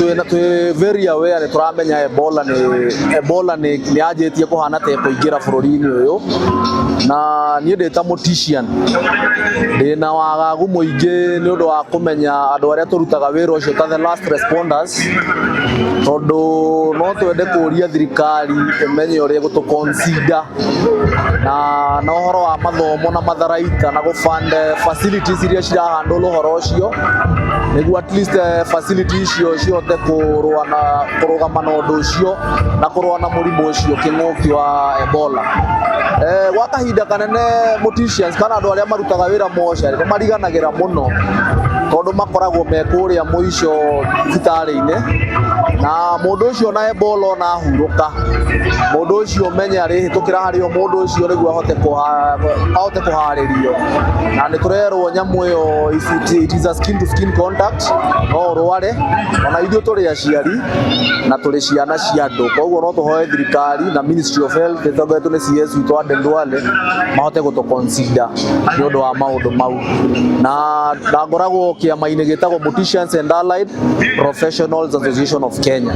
Twĩ very aware, nĩ tũramenya Ebola nĩ yanjĩtie kũhana ta ĩkũingĩra bũrũri-inĩ ũyũ, na niĩ ndĩ ta mortician ndĩna wagagu mũingĩ nĩ ũndũ wa kũmenya andũ arĩa tũrutaga wĩra ũcio ta the last responders, tondũ no twende kũria thirikari ĩmenye ũrĩa ĩgũtũ consider na ũhoro wa mathomo na matharaita na gũ fund facilities iria cirahandle ũhoro ũcio, nĩguo at least facility icio cihote kũrũa na kũrũgama na ũndũ ũcio na kũrũa na mũrimũ ũcio, kĩng'ũki wa Ebola. Gwa kahinda kanene morticians kana andũ arĩa marutaga wĩra mocarĩ nĩ mariganagĩra mũno, tondũ makoragwo me kũrĩa mũico thibitarĩ-inĩ, na mũndũ ũcio na Ebola ona ahurũka, mũndũ ũcio menye arĩhĩtũkĩra harĩ o mũndũ ũcio nĩguo ahote kũharĩrio. Na nĩ tũrerwo nyamũ ĩyo it is a skin to skin contact, no ũrware. Ona ithuĩ tũrĩ aciari na tũrĩ ciana cia andũ, koguo no tũhoe thirikari na Ministry of Health ĩtongoretio nĩ CS witũ Aden Duale mahote gũtũ consider nĩ ũndũ wa maũndũ mau. Na ngoragwo kĩama-inĩ gĩtagwo Morticians and Allied Professionals Association of Kenya.